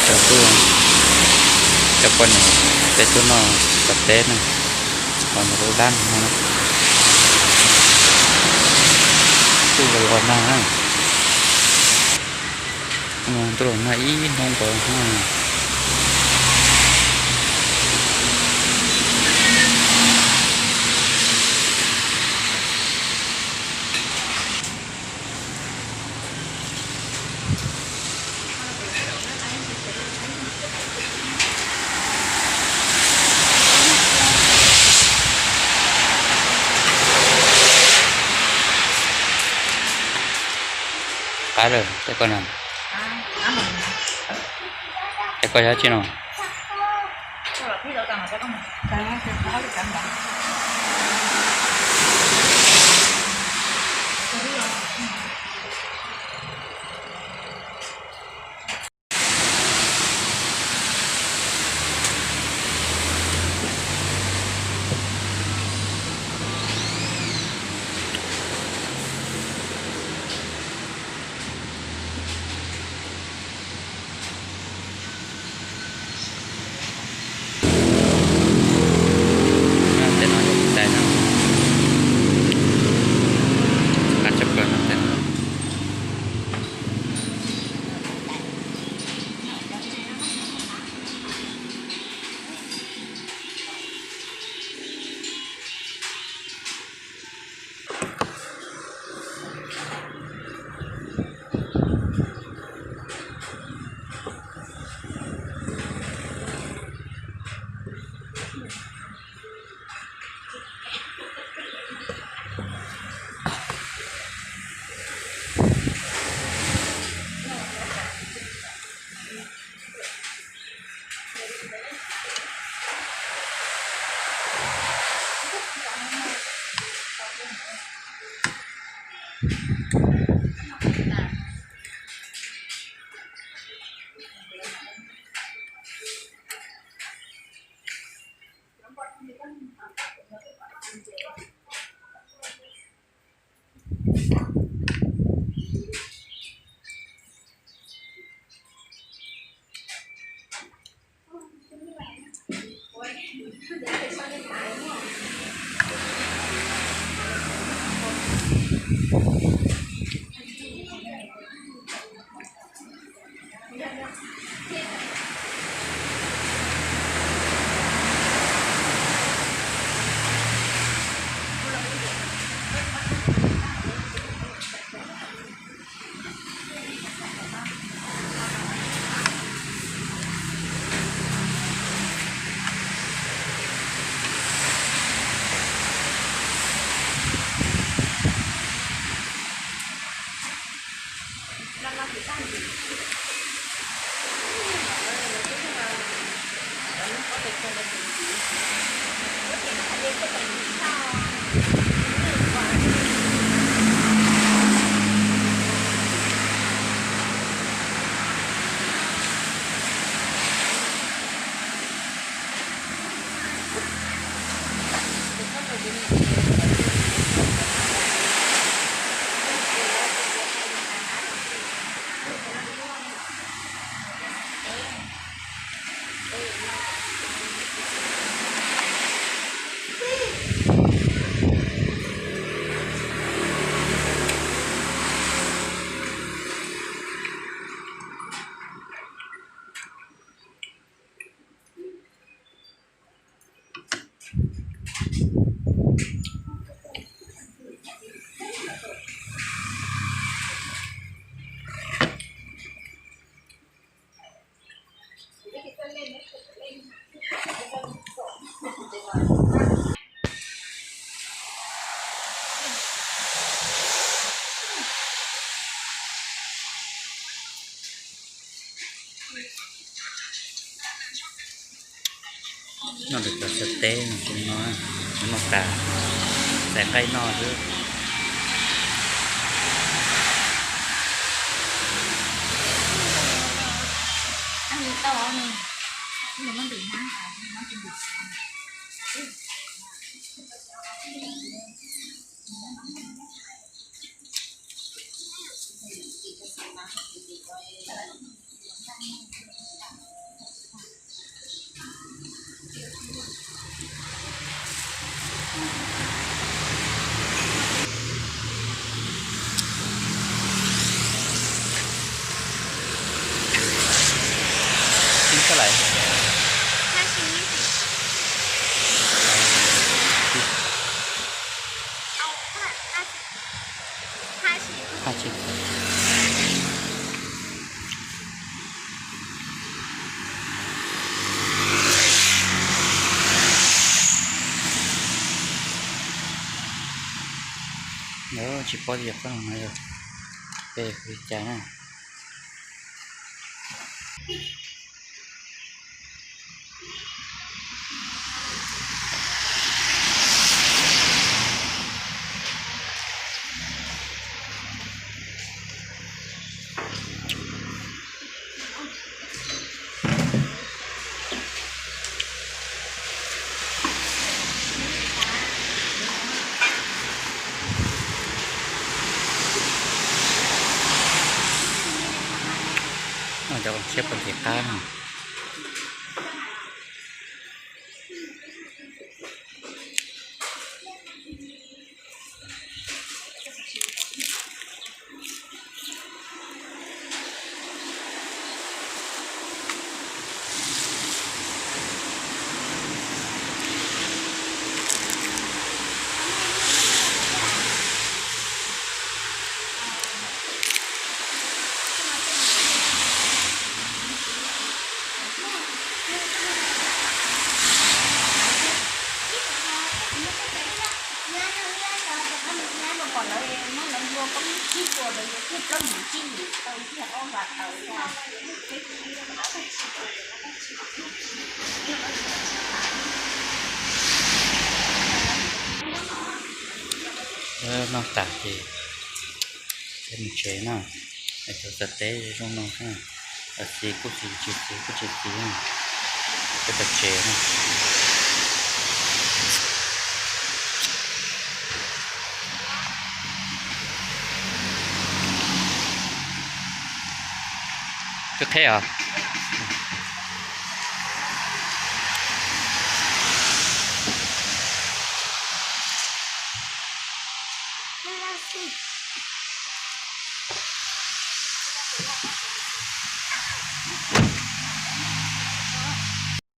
Cov poj niam peb tuaj noj teb na, los ntawm lub dab no, tuaj los nag na, tuaj los nag ib hnub nkaus na. Qab lawm, tes koj na, tes koj yog tsi no? Tej no yog tais no, qab tshaj plaws no tej no. Noj lawv cov xyab teb no, noj tas, txais nqaij noj xwb. Pais. Haj tsis Tsis paub tias qhov no yog peb hu li cas na. Cov siab pom nqhis qab no. Noj tas ces mus tsev na. Cov txawv teb zoo no, txi kuj txi, tsis txi kuj tsis txi, peb tau tsev na. Twb qheb os.